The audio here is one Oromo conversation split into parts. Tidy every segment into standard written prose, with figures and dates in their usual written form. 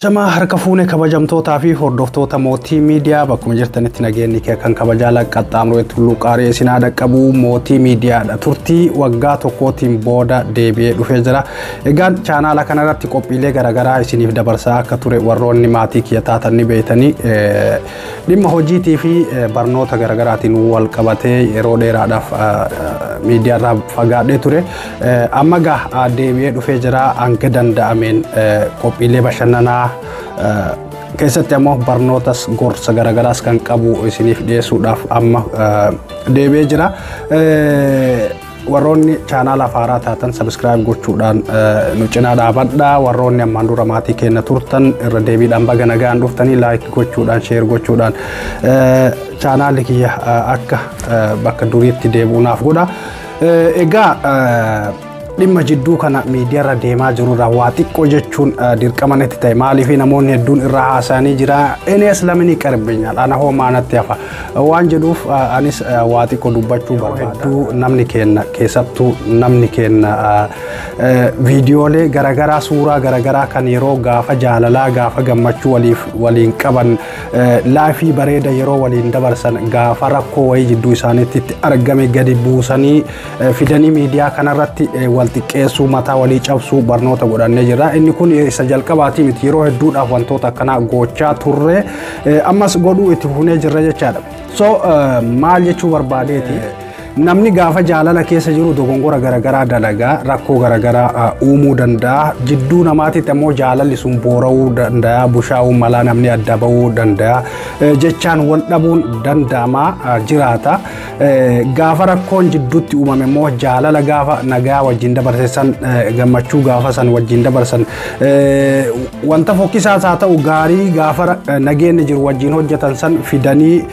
Jamaa harka fuune kabajamtootaa fi hordoftoota Mootii Miidiyaa, bakkuma jirtanitti nageenyi kee kan kabajaa laqqaxxaamuree tulluu qaaree isin haadha qabu. Mootii Miidiyaadha. Turtii waggaa tokkootiin booda deebi'ee dhufee jira. Egaan chaanaala kanarratti qophiilee garaagaraa isiniif dabarsaa akka ture warroonni maatii kiyya taatan ni beektanii. Dhimma hojiitii fi barnoota garaagaraatiin wal qabatee yeroo dheeraadhaaf miidiyaarraa fagaadhee ture. Amma gaa deebi'ee dhufee jira. Hanga danda'ameen qophiilee bashannanaa keessatti ammoo barnootas gorsa garagaraas kan qabu isiniif dhiyeessuudhaaf amma deebi'ee jira. Warroonni chaanaala haaraa taatan subscribe gochuudhaan nu cinaa dhaabadha. Warroonni ammaan dura maatii keenya turtan irra deebiidhaan baga nagaan dhuftanii, like gochuudhaan, share gochuudhaan chaanaalli kiyya akka bakka duriitti deebi'uunaaf godha. Egaa dhimma jidduu kana miidiyaarra deemaa jirurraa waa xiqqoo jechuun dirqama natti ta'e. Maaliif? Namoonni hedduun irraa haasa'anii jira. እኔስ ለምን ይቀርብኛል, ana hoo maanatti hafa waan jedhuuf anis waa xiqqoo dubbachuu barbaada. Hedduu namni kenna, keessattuu namni kenna, viidiyoolee garaagaraa, suuraa garaagaraa kan yeroo gaafa jaalalaa, gaafa gammachuu waliif waliin qaban, life bareeda yeroo waliin dabarsan, gaafa rakkoo wayii jidduu isaaniitti itti argame gadi buusanii fidanii miidiyaa kanarratti wal xiqqeessuu, mataa walii cabsuu barnoota godhannee jirra. Inni kun isa jalqabaatii miti. Yeroo hedduudhaaf wantoota akkanaa gochaa turre, ammas godhuu itti fufnee jirra jechaadha. So maal jechuu barbaadeeti? Namni gaafa jaalala keessa jiru dogongora garaagaraa dalagaa, rakkoo garaagaraa uumuu danda'a. Jidduu namaatitti ammoo jaalalli sun boora'uu danda'a, bushaa'uu malaa, namni adda bahuu danda'a, jechaan wal dhabuun danda'amaa jiraata. Gaafa rakkoon jidduutti uumame immoo jaalala gaafa nagaa wajjin dabarsan, gammachuu gaafa san wajjin dabarsan, wanta fokkisaas haa ta'u gaarii gaafa nageenyi jiru wajjin hojjetan san fidanii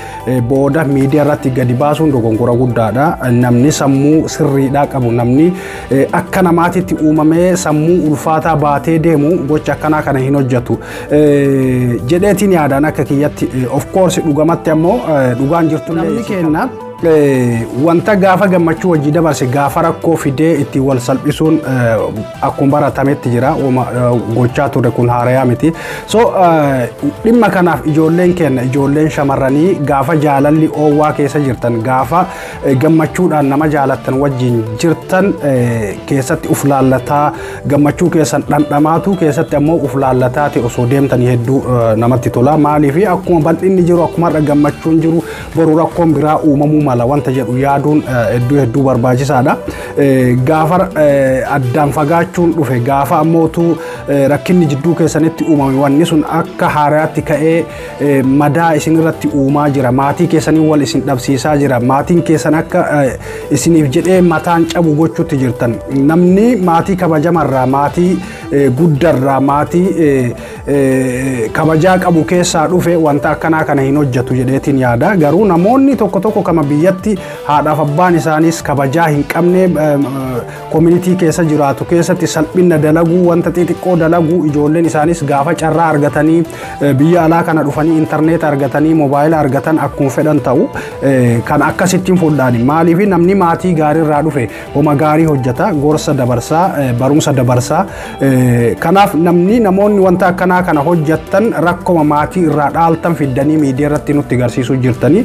booda miidiyaa irratti gadi baasuun dogongora guddaadha. Namni sammuu sirriidhaa qabu, namni akka namaatitti uumamee sammuu ulfaataa baatee deemu gocha akkanaa kana hin hojjetu jedheetiin yaadaan akka kiyyatti. Of course, dhugamatti ammoo dhugaan jirtu namni kenna wanta gaafa gammachuu wajjii dabarse gaafa rakkoo fidee ittiin wal salphisuun akkuma baratametti jira. Gochaa ture, kun haarayaa miti. So dhimma kanaaf ijoolleen keenya, ijoolleen shamarranii, gaafa jaalalli oowwaa keessa jirtan, gaafa gammachuudhaan nama jaalattan wajjin jirtan keessatti uf laallataa, gammachuu keessan dhandhamaatu keessatti ammoo uf laallataa ta'e osoo deemtanii hedduu namatti tola. Maaliif? Akkuma bal'inni jiru, akkuma har'a gammachuun jiru, boru rakkoon biraa uumamuu mala wanta jedhu yaaduun hedduu hedduu barbaachisaadha. Gaafa addaan fagaachuun dhufe, gaafa ammootu rakkinni jidduu keessanitti uumame, wanni sun akka haaraatti ka'ee madaa isin irratti uumaa jira. Maatii keessanii wal isin dhabsiisaa jira. Maatiin keessan akka isiniif jedhee mataan cabu gochuutti jirtan. Namni maatii kabajamarraa, maatii guddarraa, maatii kabajaa qabu keessaa dhufe wanta akkanaa kana hin hojjetu jedheetiin yaada. Garuu namoonni tokko tokko kama biyyatti haadhaaf abbaan isaaniis kabajaa hin qabne, community keessa jiraatu keessatti salphina dalaguu, wanta xixiqqoo dalaguu, ijoolleen isaanis gaafa carraa argatanii biyya alaa kana dhufanii intarneeta argatanii moobaayila argatan akkuma fedhan ta'u kan akkasittiin fuudhaani. Maaliif? Namni maatii gaarii irraa dhufe homa gaarii hojjeta, gorsa dabarsaa, barumsa dabarsaa. Kanaaf namni, namoonni wanta akkanaa kana hojjettan rakkoma maatii irraa dhaaltan fiddanii miidiyaa irratti nutti agarsiisuu jirtanii.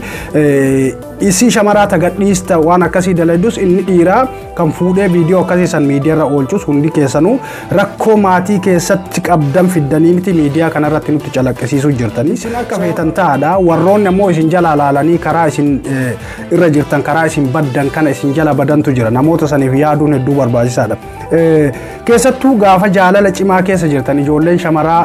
Isii shamaraa tagadhiista waan akkasii dalaydus, inni dhiiraa kan fuudhee viidiyoo akkasii san miidiyaa irra oolchus, hundi keessanuu rakkoo maatii keessatti qabdan fiddanii miti miidiyaa kanarratti nutti calaqqisiisuu jirtanii. Isin akka feetan ta'aadha. Warroonni ammoo isin jala laalanii karaa isin irra jirtan, karaa isin baddan kana isin jala badantu jira. Namoota saniif yaaduun hedduu barbaachisaadha. Keessattuu gaafa jaalala cimaa keessa jirtan, ijoolleen shamaraa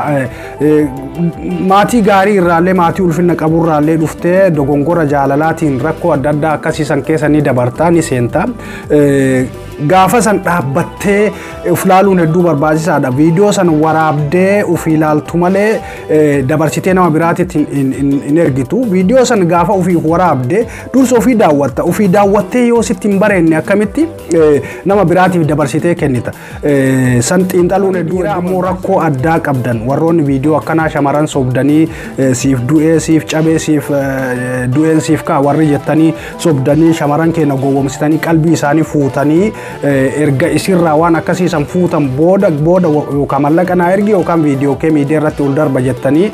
maatii gaarii irraallee, maatii ulfinna qaburraallee dhuftee dogongora jaalalaatiin rakkoo adda addaa akkasiisan keessa ni dabartaa, ni seenta. Gaafa san dhaabbattee uf laaluun hedduu barbaachisaadha. Viidiyoo san waraabdee uf ilaaltu malee dabarsitee nama biraatitti hin ergitu. Viidiyoo san gaafa ofii waraabdee dursa ofii daawwatta. Ofii daawwattee yoo sitti hin bareenne akkamitti nama biraatiif dabarsitee kennita? San xiinxaluun hedduu. Ammoo rakkoo addaa qabdan warroonni Warroonni viidiyoo akkanaa shamaran sobdanii siif du'ee, siif cabee, siif du'een siif kaa warri jettanii sobdanii shamaran keenya gowwomsitanii qalbii isaanii fuutanii, erga isirraa waan akkasiisan fuutan booda booda yookaan mallaqa naa ergi yookaan viidiyoo kee miidiyaa irratti ol darba jettanii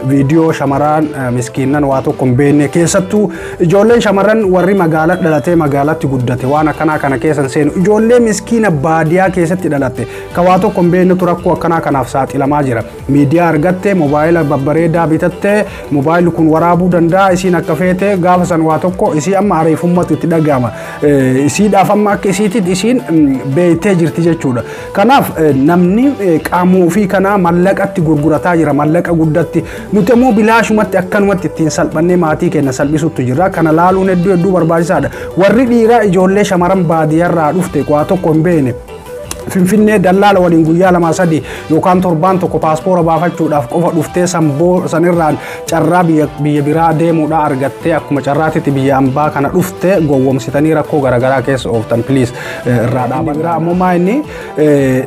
viidiyoo shamarran miskiinnan waa tokko hin beekne, keessattuu ijoolleen shamarran warri magaalaa dhalatee magaalatti guddate waan akkanaa kana keessan seenu, ijoollee miskiina baadiyaa keessatti dhalatte ka waa tokko hin beeknetu rakkoo akkanaa kanaaf saaxilamaa jira. Miidiyaa argatte, moobaayila babbareedaa bitatte, moobaayilli kun waraabuu danda'a, isiin akka feete gaafa san waa tokko isii amma ariifummatu itti dhaga'ama. Isiidhaaf amma akka isiititti isiin beektee jirti jechuudha. Kanaaf namni qaamuu ofii kanaa mallaqatti gurgurataa jira, mallaqa guddatti. Nuti immoo bilaashumatti akkanumatti ittiin salphannee maatii keenya salphisutti jira. Kana laaluun hedduu hedduu barbaachisaadha. Warri dhiiraa ijoollee shamaran baadiyyaarraa dhufte waa tokko hin beekne Finfinnee dallaala waliin guyyaa 2, 3 yookaan torbaan tokko paaspoora baafachuudhaaf qofa dhuftee sanirraan carraa biyya biraa deemuudhaa argattee akkuma carraatitti biyya ambaa kana dhuftee gowwomsitanii rakkoo garaagaraa keessa ooftan, please irraa dhaaban. Biraa ammoo maa inni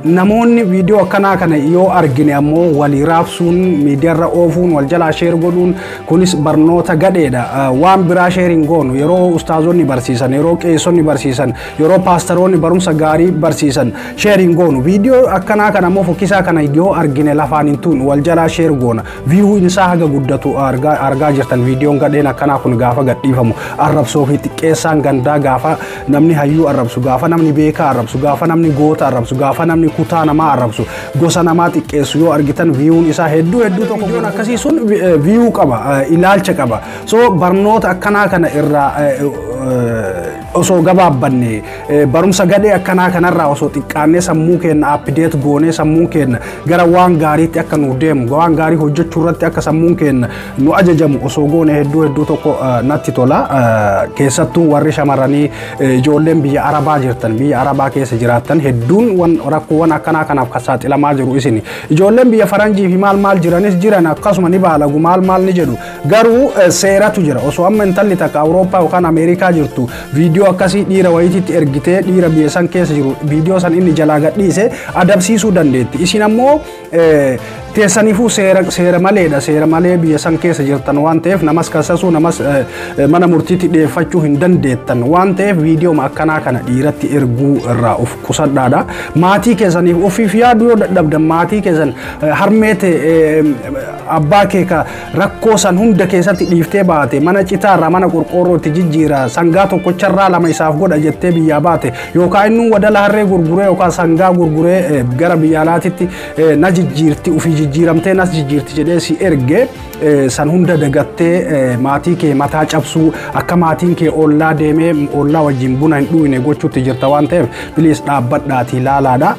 namoonni viidiyoo akkanaa kana yoo argine ammoo walii raabsuun, miidiyaarra oofuun, wal jalaa share godhuun kunis barnoota gadheedha. Waan biraa share hin goonu. Yeroo ustaazonni barsiisan, yeroo qeessonni barsiisan, yeroo paastaroonni barumsa gaarii barsiisan share hin goonu. Viidiyoo akkanaa kana ammoo fokkisaa kana yoo argine lafaan hin tuun wal jalaa share goona. View isaa haga guddatu argaa jirtan. Viidiyoon gadheen akkanaa kun gaafa gadhiifamu, arrabsoo fi xiqqeessaan gandaa, gaafa namni hayyuu arrabsu, gaafa namni beekaa arrabsu, gaafa namni goota arrabsu, gaafa namni kutaa namaa arrabsu, gosa namaa xiqqeessu yoo argitan viewn isaa hedduu hedduu tokko. Viidiyoon akkasii sun view qaba, ilaalcha qaba. So barnoota akkanaa kana irraa osoo gabaabbanne, barumsa gadhee akkanaa kanarraa osoo xiqqaannee, sammuu keenya update goonee, sammuun keenya gara waan gaariitti akka nu deemu, waan gaarii hojjechuu irratti akka sammuun keenya nu ajajamu osoo goone hedduu hedduu tokko natti tola. Keessattuu warri shamarranii, ijoolleen biyya arabaa jirtan, biyya arabaa keessa jiraattan hedduun rakkoowwan akkanaa kanaaf kan saaxilamaa jiru isin. Ijoolleen biyya faranjii fi maal maal jiranis jiran akkasuma ni baalagu, maal maal ni jedhu, garuu seeratu jira. Osoo amma intalli takka Awurooppaa yookaan Ameerikaa jirtu viidiyoo akkasii dhiira wayiititti ergitee, dhiira biyya san keessa jiru viidiyoo san inni jalaa gadhiise adabsiisuu dandeetti. Isin ammoo teessaniifuu seera maleedha, seera malee biyya san keessa jirtan waan ta'eef namas kassasuu, namas mana murtiitti dhiyeeffachuu hin dandeettan waan ta'eef viidiyoo akkanaa kana dhiiratti erguu irraa of qusadhaadha. Maatii keessaniif ofiif yaaduu yoo dadhabdan, maatii keessan, harmeete, abbaa kee ka rakkoo san hunda keessatti dhiiftee baate, mana citaarraa mana qorqoorrootti jijjiira, sangaa tokkocharraa lama isaaf godha jettee biyyaa baate, yookaan inni wadala harree gurguree yookaan sangaa gurguree gara biyya alaatitti na jijjiirti, ofii jijjiiramtee nas jijjiirti jedhee si erge san hunda dagattee maatii kee mataa cabsuu, akka maatiin kee ollaa deemee ollaa wajjin buna hin dhuyne gochuutti jirta waan ta'eef, please dhaabbadhaatii laalaadha.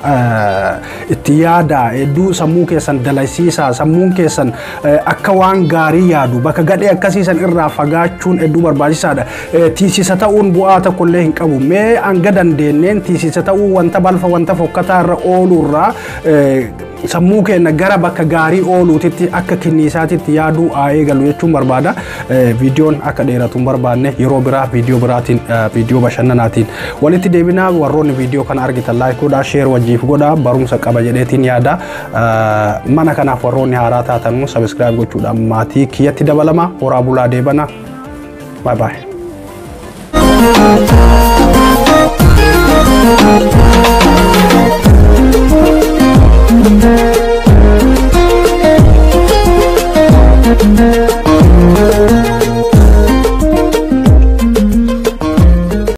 Itti yaada, hedduu sammuu keessan dalasiisaa, sammuun keessan akka waan gaarii yaadu bakka gadhee akkasiisan irraa fagaachuun hedduu barbaachisaadha. Tiisisa ta'uun bu'aa tokkollee hin qabu. Mee hanga dandeenneen tiisisa ta'uu, wanta balfa, wanta fokkataa irra ooluurraa sammuu keenya gara bakka gaarii ooluutitti akka kinniisaatitti yaaduu haa eegalu jechuun barbaada. Viidiyoon akka dheeratu hin barbaanne. Yeroo biraa viidiyoo biraatiin, viidiyoo bashannanaatiin walitti deebinaa. Warroonni viidiyoo kana argitan like godhaa, share wajjiif godhaa, barumsa qaba jedheetiin yaada. Mana kanaaf warroonni haaraa taatan subscribe gochuudhaan maatii kiyyatti dabalama. Horaa bulaa, deebana. Bye bye.